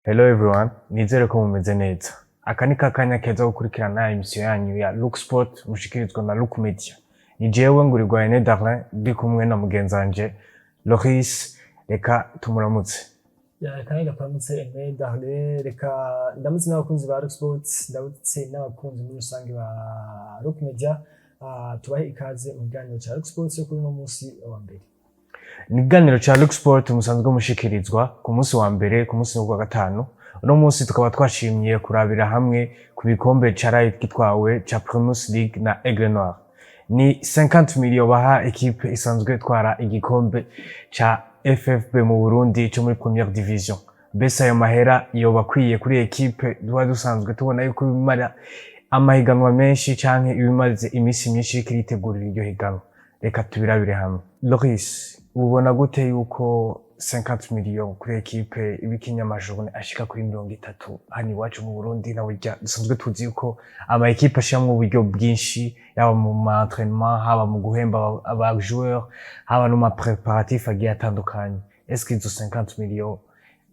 Hello everyone, nizere ko mumeze neza. Aka ni kakanya keza ko gukurikirana émission yanyu ya Look Sport mushikirizwa na Look Media. Ni jewe Ngurirwa Aimé Darlin, ndi kumwe na mugenzi wanje Loris. Reka tumuramutse. Ya, reka nanjye ndakuramutse, Aimé Darlin. Reka ndamutse n'abakunzi ba Rock Sports, ndamutse n'abakunzi muri rusange ba Rock Media. Tubahe ikaze mu kiganiro ca Rock Sports yo kuri uno munsi wa mbere. Ni ikiganiro ca Look Sport musanzwe mushikirizwa ku munsi wa mbere, ku munsi wa gatanu. Uno munsi tukaba twashimye kurabira hamwe ku bikombe caraye gitwawe ca Primus League na Aigle Noir. Ni 50 millions baha équipe isanzwe itwara igikombe ca FFB mu Burundi co muri Première Division. Mbese ayo mahera yoba akwiye kuri équipe tuba dusanzwe tubona yuko ibimara amahiganwa menshi canke ibimaze iminsi myinshi iriko iritegurira iryo higanwa? Reka tubirabire hamwe. Loris, ubona gute yuko 50 millions kuri équipe ibikinya ama journées ashika kuri 30 hano iwacu mu Burundi, na burya dusanzwe tuzi yuko ama équipe ashiramwo uburyo bwinshi, yaba mu ma entraînement, haba mu guhemba aba joueur, haba no ma préparatif agiye atandukanye? Est-ce que izo 50 millions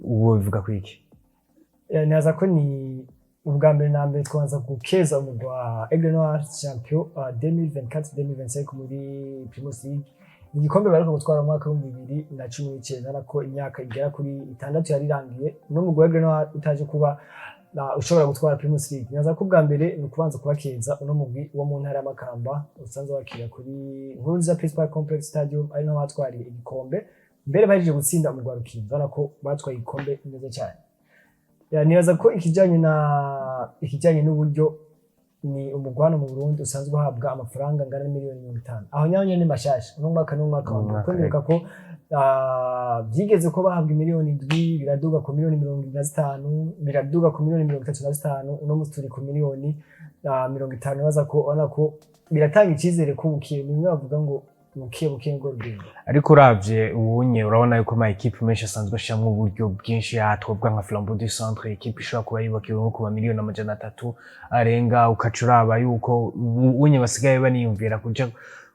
ubu bivuga kwiki? Nibaza ko ni ubwa mbere na mbere twabanza gukeza umugwi wa Aigle Noir, champion 2024-2025 muri Primus League. Ni igikombe baheruka gutwara mu mwaka w'2019, nako imyaka igera kuri 6 yari irangiye uno mugwi wa Aigle Noir utaje kuba ushobora gutwara Primus League. Nibaza ko ubwa mbere ni ukubanza kubakeza uno mugwi wo mu ntara ya Makamba usanzwe wakira kuri Nkurunziza Peace Park Complex Stadium, ari naho batwariye igikombe mbere bahejeje gutsinda umugwi wa Rukinzo. Urabona ko batwaye igikombe neza cyane. Ya, nibaza ko ikijanye n'uburyo, ni umugwano mu Burundi usanzwe uhabwa amafaranga angana n'imiliyoni 50. Aho nyaho nyene ni mashasha, uno mwaka ni umwaka wa mbere, kuko ndibuka ko vyigeze ko bahabwa imiliyoni 7, biraduga ku miliyoni 75, biraduga ku miliyoni 35. Uno musi turi ku miliyoni 50. Nibaza ko ubona ko biratanga icizere ko bukiye, ni bimwe bavuga ngo buke buke ngo rugendo. Ariko uravye ubunye, urabona yuko ama équipe menshi asanzwe ashiramwo uburyo bwinshi. Twebwe nka Flambeau du Centre, équipe ishobora kuba yubakiwe nko ku mamiliyoni 300 arenga, ukaca uraba yuko ubunye basigaye baniyumvira kuja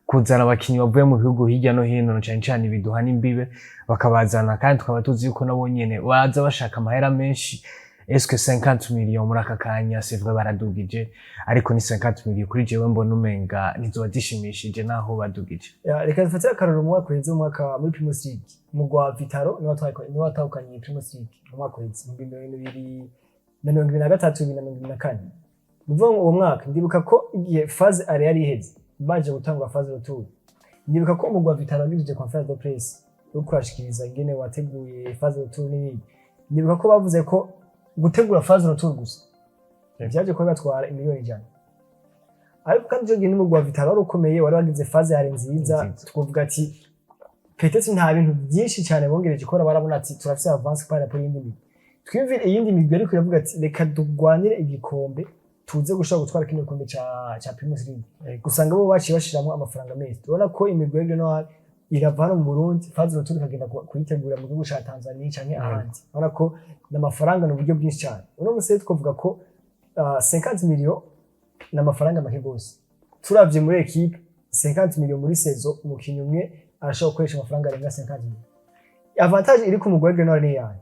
kuzana abakinyi bavuye mu bihugu hirya no hino, na cane cane ibiduha n'imbibe, bakabazana, kandi tukaba tuzi yuko nabo nyene baza bashaka amahera menshi. Est-ce que 50 millions muri aka kanya, c'est vrai baradugije, ariko ni 50 millions kuri jewe mbona umenga ntizoba zishimishije naho badugije? Ya, reka dufatire akarorero mu mwaka uheze, mu mwaka muri Primus League, umugwi wa Vital'O niwe watahukanye Primus League mu mwaka uheze, mu 2023, 2024. Ni ukuvuga ngo uwo mwaka ndibuka ko igihe phase aller yari iheze, baje gutangura phase retour, ndibuka ko umugwi wa Vital'O wagirije conférence de presse yo kurashikiriza ingene wateguye phase retour n'ibindi. Ndibuka ko bavuze ko gutegura phase retour gusa vyaje kuba batwara imiliyoni 100. Ariko kandi ico gihe n'umugwi wa Vital'O wari ukomeye, wari wagize phase aller nziza. Nziza. Twovuga ati peut-être nta bintu byinshi cyane bongereje ikora, barabona ati turafise avance par rapport y'indi migwi. Twiyumvire iyindi migwi ariko iravuga ati reka durwanire igikombe, tuze gushobora gutwara kino gikombe ca Primus League. Usanga bo baciye bashiramwo amafaranga menshi. Tubona ko imigwi y'Aigle Noir irava hano mu Burundi, phase retour ikagenda kuyitegura mu gihugu ca Tanzania canke ahandi. Urabona ko n'amafaranga, ni uburyo bwinshi cyane. Uno musi rero twavuga ko 50 millions ni amafaranga make gose. Turavye muri équipe, 50 millions muri saison, umukinyi umwe arashobora gukoresha amafaranga arenga 50 millions. Avantage iri ku mugwi wa Aigle Noir ni iyahe?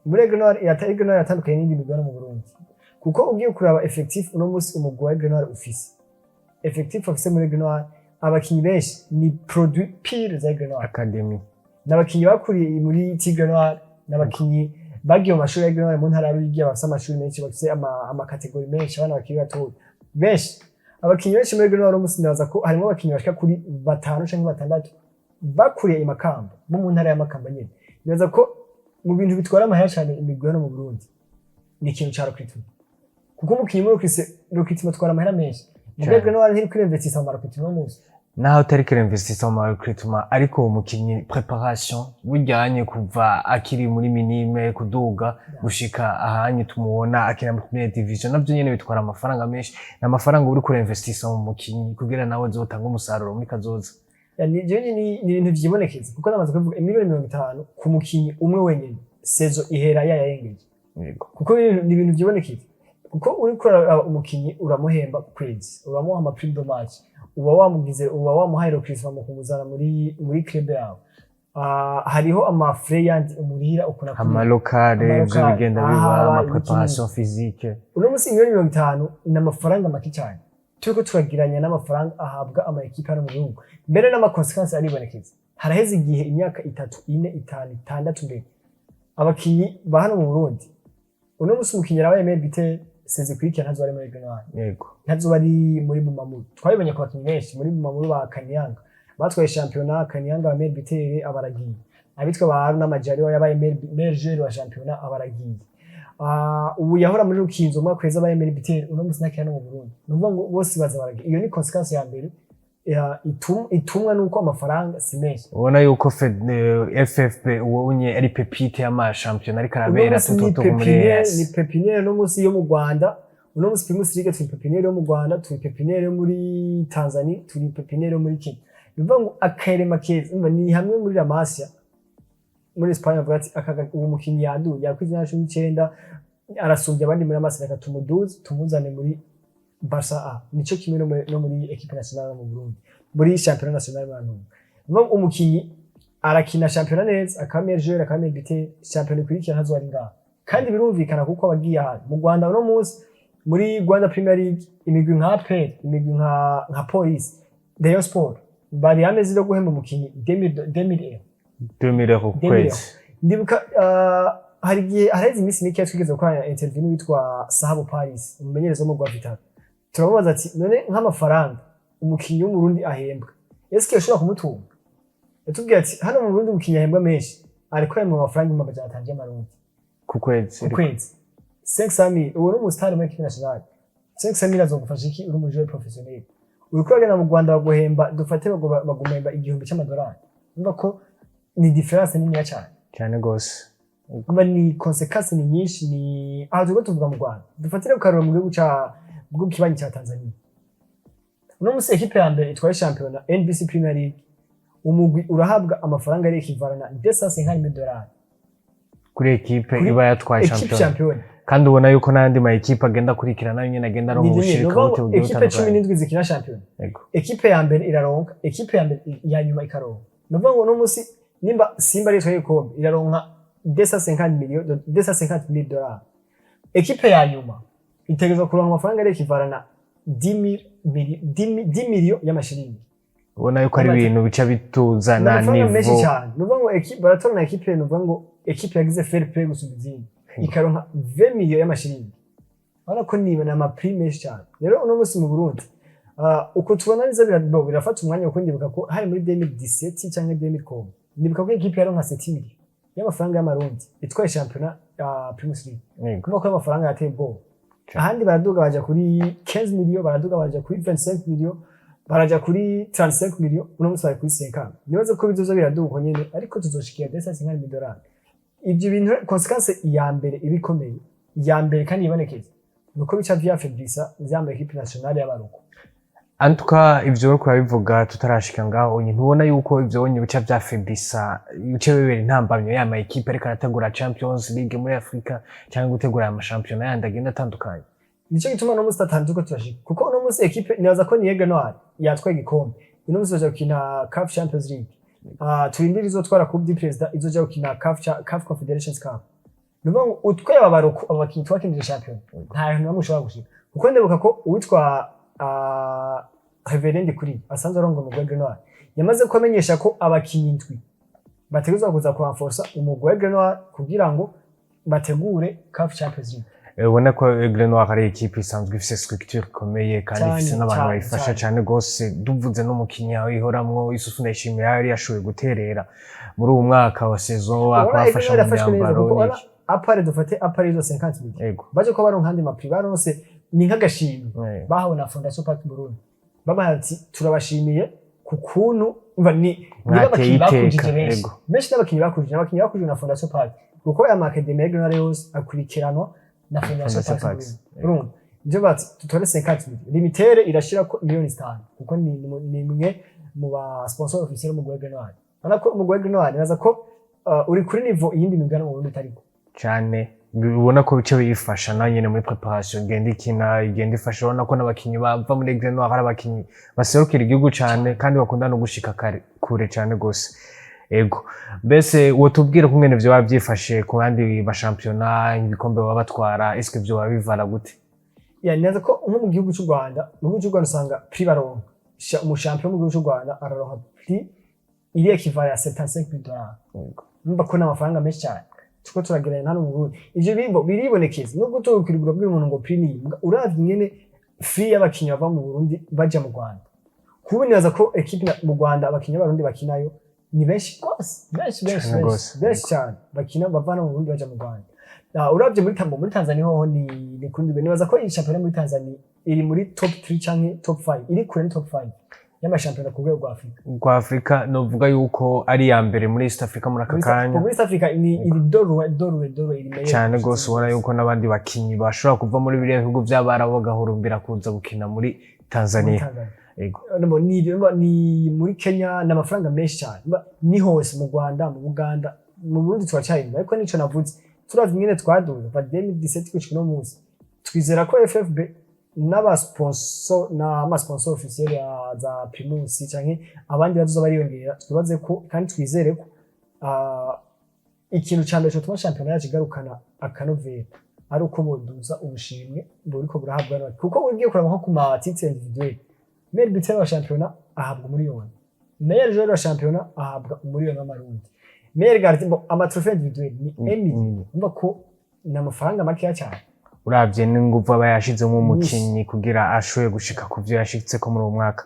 Muri Aigle Noir, Aigle Noir iratandukanye n'indi migwi hano mu Burundi, kuko ugiye kuraba effectif uno musi umugwi wa Aigle Noir ufise, effectif afise muri Aigle Noir, abakinyi benshi ni produit pur za Aigle Noir. Academy. N'abakinyi bakuriye muri Tigre Noir, n'abakinyi bagiye mu mashuri ya Aigle Noir mu ntara ya Ruyigi. Bafise amashuri menshi, bafise ama catégories menshi, abana bakiri batoya benshi. Abakinyi benshi muri Aigle Noir uno musi, ndabaza ko harimo abakinyi bashika kuri batanu canke batandatu bakuriye i Makamba, bo mu ntara ya Makamba nyene. Nibaza ko mu bintu bitwara amahera cyane imigwi hano mu Burundi ni ikintu ca recruitment, kuko umukinyi muri recruitment atwara amahera menshi. Mu Cane. Aigle Noir ntiri kwinvestisa mu recruitment uno munsi. Naho utari investissement mu recruitment, ariko uwo mukinyi, préparation bujyanye kuva akiri muri minime kuduga gushika ahanye tumubona akina muri première division, navyo nyene bitwara amafaranga menshi. Ni amafaranga uri kurinvestisa mu mukinyi kugira nawe azotange umusaruro muri kazoza. Ya, ni ibintu vyibonekeza, kuko namaze kubivuga, imiliyoni 50 ku mukinyi umwe wenyene, saison ihera yayarengeje. Kuko ni ibintu vyibonekeza, kuko uriko uraraba umukinyi, uramuhemba ku kwezi, uramuha ama prime de match, uba wamugize, uba wamuhaye recruitment mu kumuzana muri club yawe. Hariho ama frais yandi umurihira ukuntu akurira. Ama local, ivyo Ama local, bigenda biba ahaba, ama préparation physique. Uno munsi miliyoni 50 ni amafaranga make cyane turiko turagiranya n'amafaranga ahabwa ama ekipe hano mu gihugu. Mbere n'ama conséquences aribonekeza. Haraheze igihe, imyaka 3, 4, 5, 6 mbere, abakinyi ba hano mu Burundi, uno munsi umukinyi arabaye meilleur buteur, saison ikurikira ntazoba ari muri Aigle Noir, ntazoba ari muri Bumamuru. Twabibonye ku bakinyi benshi muri Bumamuru, ba Kanyanga batwaye shampiyona, Kanyanga ba meilleur buteur abaragiye, abitwa ba Haruna Majaliwa yabaye meilleur joueur wa shampiyona abaragiye. Ubu yahora muri Rukinzo, umwaka weza abaye meilleur buteur, uno munsi ntakira no mu Burundi. Ni ukuvuga ngo bose baza baragiye. Iyo ni conséquence ya mbere itumwa nuko amafaranga si menshi. Ubona yuko FFB ubonye ari pépite y'amashampiyona ariko Uno arabera munsi ni tutoto muri pépinière, EAC. ni pépinière uno munsi yo mu Rwanda. Uno munsi Primus League turi pépinière yo mu Rwanda, turi pépinière yo muri Tanzania, turi pépinière yo muri Kenya. Ni ukuvuga ngo akarema keza, umva, ni hamwe muri La Masia muri Espagne bavuga ati uwo mukinyi yaduye, yakwize imyaka 19, arasumbya abandi muri La Masia, reka tumuduze tumuzane muri Barca A. Nico kimwe no muri équipe nationale yo mu Burundi, muri championnat national mu Burundi. Ni ukuvuga ngo umukinyi arakina shampiyona neza, akaba meilleur joueur, akaba meilleur buteur, shampiyona ikurikira ntazo ari ngaha. Kandi birumvikana kuko abagiye ahantu mu Rwanda uno munsi muri Rwanda Premier League, imigwi nka APR, imigwi nka Police, Rayon Sport, bari ameze yo guhemba umukinyi 2000 euro. 2000 euros ku 2000 kwezi. Ndibuka hari igihe haraheze iminsi mike twigeze gukora interview n'uwitwa Sahabo Paris, umumenyereza wo mu rwa Vital'O. Turamubaza ati: "None nk'amafaranga umukinyi w'Umurundi ahembwa, ese yoshobora kumutunga?" Yatubwiye ati: "Hano mu Burundi umukinyi ahembwa menshi ariko ahembwa amafaranga 500,000 y'amarundi." Ku kwezi? Ku kwezi, 500,000. Uwo ni umusitari muri équipe nationale. 500,000 azogufasha iki uri umu joueur professionnel? Uriko uragenda mu Rwanda baguhemba, dufate baguhemba 1000 c'amadolari. Urumva ko ni différence niniya cyane. Cyane gose. Urumva ni conséquences ni nyinshi. Ni aha turiko tuvuga mu Rwanda, dufatire ku karorero mu gihugu ca mu gihugu kibanyi ca Tanzania. Uno musi ekipe ya mbere itwaye shampiyona NBC Premier League, umugwi urahabwa amafaranga ari équivalent na 250 dollars. Kuri ekipe Kuri iba yatwaye ekipe shampiyona. Shampiyona. Kandi ubona yuko n'ayandi ma ekipe agenda akurikirana nayo nyene agenda aronka Ni ubushirika ukuvuga bute ngo bugiye ekipe cumi butandukanye. n'indwi zikina shampiyona, ekipe ya mbere iraronka, ekipe ya mbere ya nyuma ikaronka. Ni ukuvuga ngo uno musi nimba Simba ari itwaye igikombe iraronka 250 millions, 250 mille dollars, ekipe ya nyuma itegerezwa kuronka amafaranga ari équivalent na 10 millions y'amashiringi. Ubona yuko ari ibintu bica Ni bituzana amafaranga menshi niveau. cyane. Ni ukuvuga ngo baratorana ekipe, ni ukuvuga ngo ekipe yagize fair play gusumba izindi ikaronka 20 millions y'amashiringi. Urabona ko ni ama prix menshi cyane. Rero uno munsi mu Burundi, uko tubona neza birafata umwanya, kuko ndibuka ko hari muri 2017 cyangwa 2010, ndibuka ko ekipe yaronka 7 millions y'amafaranga y'amarundi itwaye shampiyona ya Primus League. Kuvuga ko amafaranga yateye ubwoba. Ahandi baraduga baja kuri 15 millions, baraduga baja kuri 25 millions, baraja kuri 35 millions, uno munsi bari kuri 50. Nibaze ko bizoza biraduga uko nyene, ariko tuzoshikira 250 dollars. Ibyo bintu, conséquence ya mbere iba ikomeye, iya mbere kandi ibonekeza, nuko bica vyafaiblisa za ma équipe nationale y'abaruko. Antuka ivyo uriko urabivuga tutarashika ngaho onye, ntubona yuko ivyo onye bica vyafaiblisa, bice bibera intambamyo ya ma ekipe ariko arategura Champions League muri Afrika cyangwa gutegura aya mashampiyona yandi agenda atandukanye? Nico gituma uno munsi tatanu turiko turashika, kuko uno munsi ekipe nibaza ko ni Aigle Noir yatwaye igikombe, uno munsi baja gukina CAF Champions League, turindire izotwara Coupe du Président, izoja gukina CAF Confederations Cup. Ni ukuvuga ngo utwaye aba baroko, aba bakinyi twakinije shampiyona, nta hantu namwe ushobora gushika, kuko ndibuka ko uwitwa Reverend kuri asanzwe arongoye umugwi wa Aigle Noir yamaze kumenyesha ko abakinyi indwi bategerezwa kuza kurenforsa umugwi wa Aigle Noir kugira ngo bategure CAF Champions League. Ubona ko Aigle Noir ari ekipe isanzwe ifise structure ikomeye kandi ifise n'abantu bayifasha cane gose. Duvuze n'umukinyi ihoramwo Yusufu Ndayishimiye, yari yashoboye guterera muri uwu mwaka wa saison, Urabona Aigle akabafasha Noir mu yafashwe neza myambaro kuko urabona n'iki. à part, dufate à part izo 50 millions, baje ko baronka andi ma prix baronse, ni nk'agashimwe bahawe na Fondation Pax Burundi. Babaha ati: "Turabashimiye ku kuntu", umva, ni niba Mwateye abakinyi bakujije iteka, benshi, benshi n'abakinyi bakujije, abakinyi bakujije na Fondation Pax, kuko aya ma academy Aigle Noir yose akurikiranwa na Fondation Fondation Pax Pax. Burundi. Urumva nivyo bati tutore 50 millions, Limitere irashirako miliyoni 5 kuko ni mwe mu ba sponsor officiel mu Aigle Noir. Urabona ko umugwi wa Aigle Noir nibaza ko uri kuri niveau iyindi migwi hano mu Burundi itariko. Cyane, ubona ko bice biyifasha nayo nyene muri préparation, igenda ikina, igenda ifasha. Urabona ko n'abakinyi bava muri Aigle Noir ari abakinyi baserukira igihugu cane kandi bakunda no gushika kare kure cane gose. Ego, mbese wotubwira kungene vyoba vyifashe ku bandi bashampiyona, ibikombe baba batwara, eske vyoba bivana gute? Ya, neza ko nko mu gihugu cy'u Rwanda, mu gihugu cy'u Rwanda usanga prix baronka, umushampion mu gihugu cy'u Rwanda araronka prix iri équivalent ya 75 dollars. Numva ko n'amafaranga menshi cyane tuko turagereranya hano mu Burundi. Ivyo biribonekeza nubwo tukwirigura bwira umuntu ngo prix ni iyi. Uravye ingene prix y'abakinyi bava mu Burundi baja mu Rwanda, kubu nibaza ko équipe mu Rwanda abakinyi b'Abarundi bakinayo ni benshi rwose, benshi benshi. Cane Benshi gose. benshi cyane bakina bava hano mu Burundi baja mu Rwanda. Na uravye muri Tanzania hoho ni kundi rwego. Nibaza ko iyi shampiyona muri Tanzania iri muri top 3 canke top 5, iri kure, ni top 5 y'amashampiyona ku rwego rwa Afrika. Rwa Afrika, novuga yuko ari iya mbere muri East Africa muri aka kanya. Muri East Africa ni iri doruwe doruwe doruwe, iri meilleur. Cyane rwose, ubona yuko n'abandi bakinyi bashobora kuva muri biriya bihugu by'Abarabu bagahurumbira kuza gukina muri Muri Tanzania. Tanzania. Ego. No, ni muri Kenya ni amafaranga menshi cyane. Ni hose, mu Rwanda, mu Buganda, mu Burundi turacyari inyuma, ariko nico navuze, turavye ingene twaduze kuva 2017 gushika uno munsi, twizera ko FFB n'abasponsor n'amasponsor officiel ya za Primus canke abandi bazoza bariyongera, twibaze ko kandi twizere ko ikintu ca mbere cotuma shampiyona yacu igarukana akanovera ari uko boduza ubushimwe buriko burahabwa n'abandi, kuko ugiye kuraba nko ku ma titre individuel, meilleur buteur wa shampiyona ahabwa 1 miliyoni, meilleur joueur wa shampiyona ahabwa 1 miliyoni w'amarundi, meilleur gardien, bon, ama trophée individuel ni 1 million. Umva ko ni amafaranga makeya cyane. Uravye n'inguvu aba yashizemo umukinyi kugira ashoboye gushika ku vyo yashitseko muri uwo mwaka.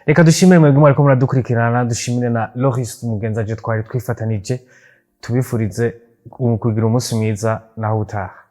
Reka dushimire mwebwe mwariko muradukurikirana, dushimire na Loris mugenzi aje twari twifatanije, tubifurize kugira umunsi mwiza naho utaha.